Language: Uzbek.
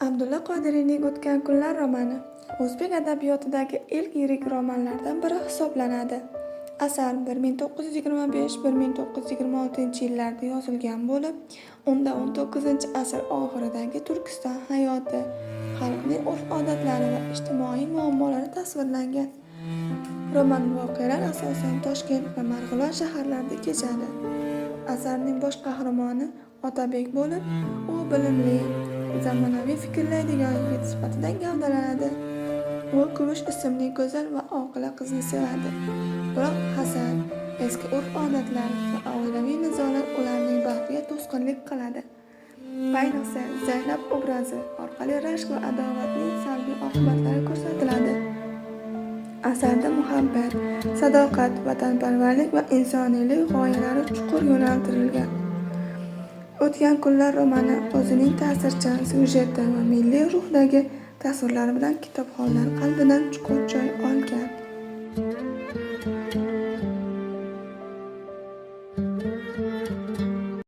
Abdulla Qodiriyning "O'tgan kunlar" romani o'zbek adabiyotidagi ilk yirik romanlardan biri hisoblanadi. Asar 1925-1926-yillarda yozilgan bo'lib, unda XIX asr oxiridagi Turkiston hayoti, xalqning urf-odatlari va ijtimoiy muammolari tasvirlangan. Roman voqealari asosan Toshkent va Marg'ilon shaharlarida kechadi. Asarning bosh qahramoni Otabek bo'lib, u bilimli, zamonaviy fikrlaydigan yigit sifatida gavdalanadi. U Kumush ismli go'zal va oqila qizni sevadi. Biroq hasad, eski urf-odatlar va oilaviy nizolar ularning baxtiga to'sqinlik qiladi. Ayniqsa, Zaynab obrazi orqali rashk va adovatning salbiy oqibatlari ko'rsatiladi. Asarda muhabbat, sadoqat, vatanparvarlik va insoniylik g'oyalari chuqur yo'naltirilgan. "O'tgan kunlar" romani o'zining ta'sirchan syujeti va milliy ruhdagi tasvirlari bilan kitobxonlar qalbidan chuqur joy olgan.